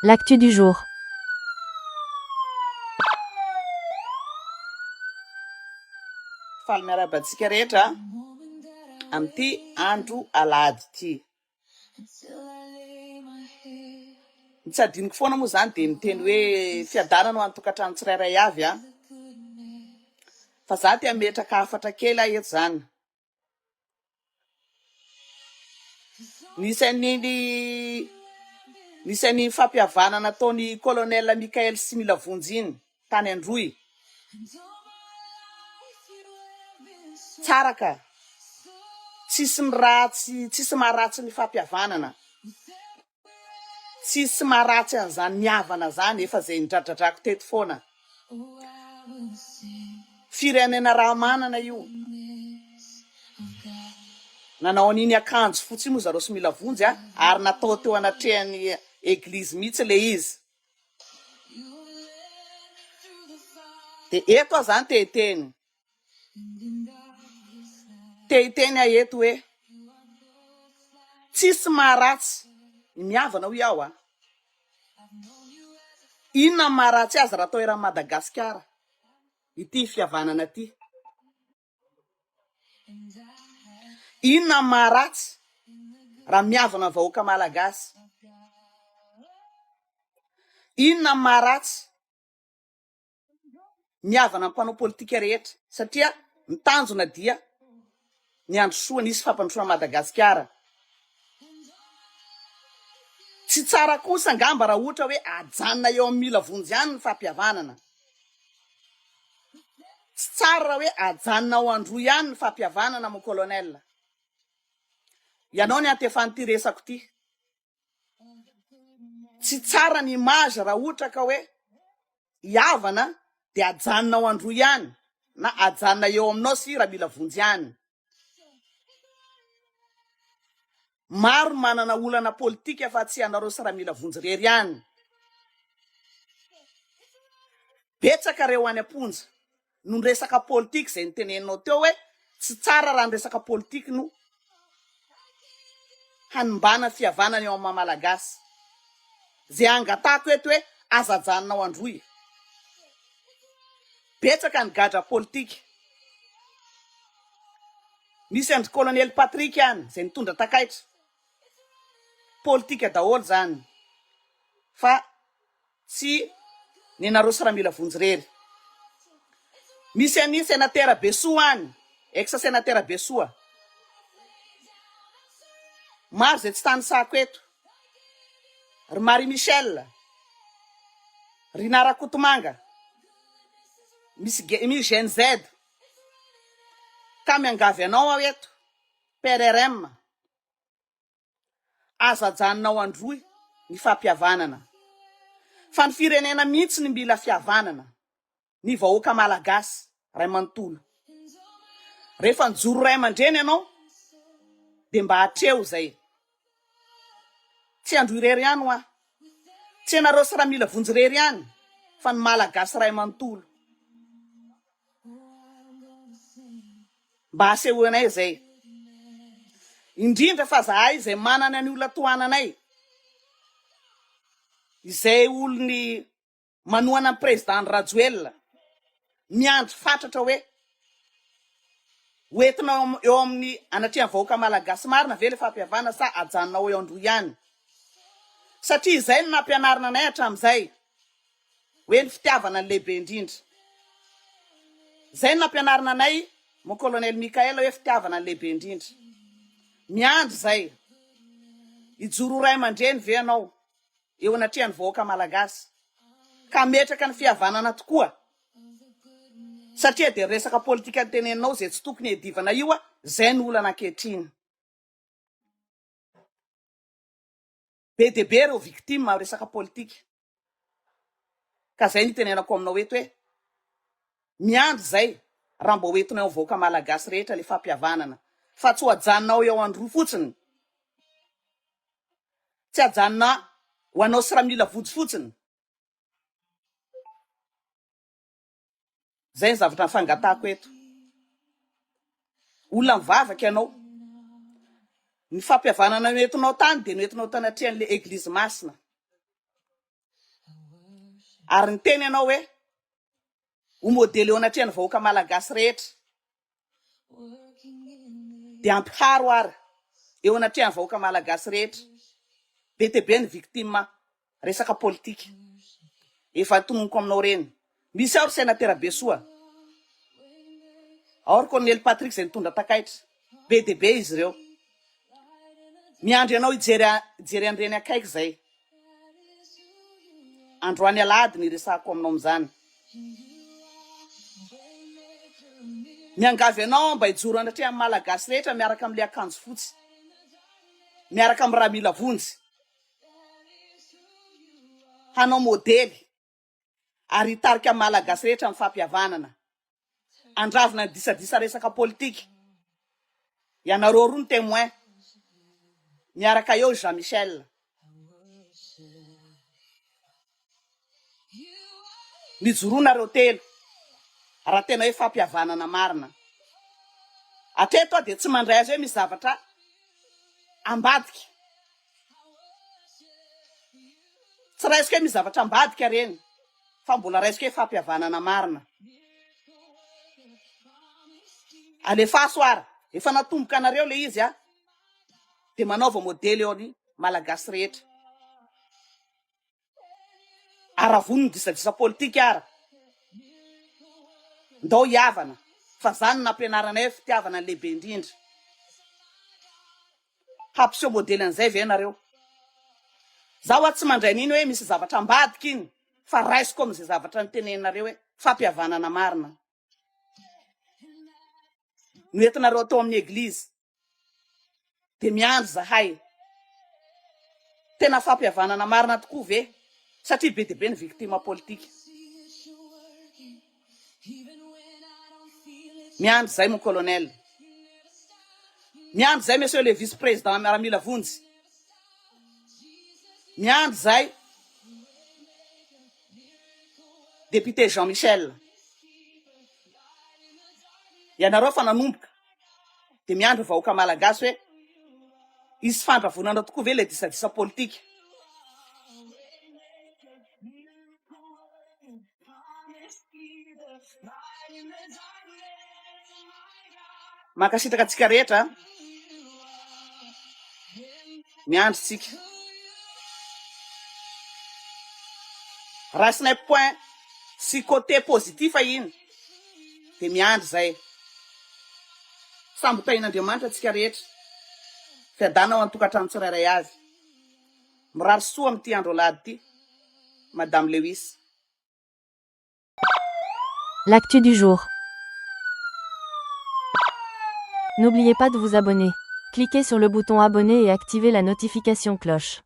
L'actu du jour. Faly miarahaba antsika rehetra amin'ity andro alahady ity. Ny tsy adinoko foana moa izany dia miteny hoe fiadanana ho an'ny tokantrano tsirairay avy an. Fa za te hametraka hafatra kely aho eto izany. Nisy an'iny nisy an'iny fampihavanana nataon'i Colonel Mickaël Similavonjy iny tany Androy. Tsara ka. Tsisy ny ratsy, tsisy maharatsy ny fampihavanana. Tsisy maharatsy an'izany mihavana zany, efa zay nidradradrako teto foana. Firenena raha manana io. Nanao an'iny akanjo fotsy iny moa zareo sy mila vonjy a, ary natao teo anatrehan'ny eglizy mihitsy le izy. De eto aho zany te hiteny. Te hiteny aho eto hoe tsisy maharatsy ny mihavana hoy aho a! Inona ny maharatsy azy raha atao eran'i Madagasikara ity fihavanana ity? Inona ny maharatsy raha mihavana ny vahoaka malagasy? Inona ny maharatsy mihavana ny mpanao politika rehetra satria ny tanjona dia ny handrosoana, hisy fampandrosoana Madagasikara. Tsy tsara kosa angamba raha ohatra hoe ajanona eo amin'ny mila vonjy ihany ny fampihavanana. Tsy tsara raha hoe ajanona ao Androy ihany ny fampihavanana mon colonel. Ianao ny antefan'ity resako ity. Tsy tsara ny image raha ohatra ka hoe hihavana dia ajanona ao Androy ihany na ajanona eo aminao sy Ramilavonjy ihany. Maro ny manana olana politika fa tsy ianareo sy Ramilavonjy irery ihany. Betsaka ireo any am-ponja noho ny resaka politika izay noteneninao teo hoe tsy tsara raha ny resaka politika no hanimbana ny fihavanana eo amin'ny maha malagasy. Izay angatahako eto hoe aza ajanona ao Androy. Betsaka ny gadra politika. Misy an-dry Colonel Patrick any izay nitondra takaitra. Politika daholo izany fa Tsy nenareo sy Ramila Vonjy irery. Misy an'i Senatera Besoa any, ex Senatera Besoa. Maro izay tsy tanisako eto. Ry Marie Michelle, Rina Rakotomanga, misy misy Gen Z. Ka miangavy anao aho eto, PRRM. Aza ajanona ao Androy ny fampihavanana. Fa ny firenena mihitsy ny mila fihavanana. Ny vahoaka malagasy ray manontolo. Rehefa nijoro ray aman-dreny ianao dia mba atreho izay. Tsy Androy irery ihany hoa. Tsy ianareo sy Ramila Vonjy irery ihany fa ny malagasy ray manontolo. Mba asehoanay izay. Indrindra fa zahay izay manana ny olona tohananay, izay olony manohana ny Président Andry Rajoelina, miandry fatratra hoe ho entina eo amin'ny anatrehan'ny vahoaka malagasy marina ve ilay fampihavana sa ajanona ao eo Androy ihany? Satria izay no nampianarina anay hatramin'izay. Hoe ny fitiavana ny lehibe indrindra. Zay no nampianarina anay mon colonel Mickaël hoe fitiavana ny lehibe indrindra. Miandry zay. Hijoro ho ray aman-dreny ve ianao eo anatrehan'ny vahoaka malagasy ka hametraka ny fihavanana tokoa? Satria dia resaka politika noteneninao izay tsy tokony hiadivana io zay no olana ankehitriny. Be dia be ireo victime amin'ny resaka politika. Ka zay no itenenako aminao eto hoe miandry zay raha mba ho entinao eo vahoaka malagasy rehetra le fampihavanana fa tsy ho ajanonao eo Androy fotsiny. Tsy ajanona ho anao sy Ramila Vonjy fotsiny. Zay ny zavatra fangatahako eto. Olona mivavaka ianao. Ny fampihavanana noentinao tany dia noentinao tany atrehan'le eglizy masina. Ary niteny ianao hoe ho modely eo anatrehan'ny vahoaka malagasy rehetra. Dia ampiharo ary eo anatrehan'ny vahoaka malagasy rehetra. Be dia be ny victime resaka politika. Efa tononiko aminao ireny. Misy ao ry Senatera Besoa. Ao ry Colonel Patrick izay nitondra takaitra. Be dia be izy ireo. Miandry anao hijery hijery an'ireny akaiky izay. Androany alahady no iresahako aminao amin'izany. Miangavy anao aho mba hijoro anatrehan'ny Malagasy rehetra miaraka amin'ilay akanjo fotsy. Miaraka amin'i Ramilavonjy. Hanao modely ary hitarika ny Malagasy rehetra amin'ny fampihavanana. Handravona ny disadisa resaka politika. Ianareo roa no témoin. Miaraka eo i Jean Michel. Mijoroa nareo telo raha tena hoe fampihavanana marina. Hatreto aho dia tsy mandray azy hoe misy zavatra ambadika. Tsy raisiko hoe misy zavatra ambadika reny fa mbola raisiko hoe fampihavanana marina. Alefaso ara, efa natomboka anareo le izy a, de manaova modely eo ny Malagasy rehetra. Aravony ny disadisa politika ara. Ndao hihavana fa zany no nampianaranay hoe fitiavana ny lehibe indrindra. Hampiseho modely an'izay ve nareo? Za hoa tsy mandray an'iny hoe misy zavatra ambadika iny fa raisiko amin'izay zavatra noteneninareo hoe fampihavanana marina no entinareo atao amin'ny eglizy dia miandry zahay. Tena fampihavanana marina tokoa ve? Satria be dia be ny victime politika. Miandry zay mon colonel. Miandry zay monsieur le vice président miaramila vonjy. Miandry zay député Jean Michel. Ianareo fa nanomboka dia miandry vahoaka malagasy hoe hisy fandravonana tokoa ve ilay disadisa politika. Mankasitraka antsika rehetra a. Miandry tsika. Raisinay point sy côté positif iny dia miandry zay. Samby ho tahin'Andriamanitra tsika rehetra. Fiadanana ho an'ny tokantrano tsirairay avy. Mirary soa amin'ity andro alahady ity Madame Lewis. L'actu du jour. N'oubliez pas de vous abonner. Cliquez sur le bouton abonner et activez la notification cloche.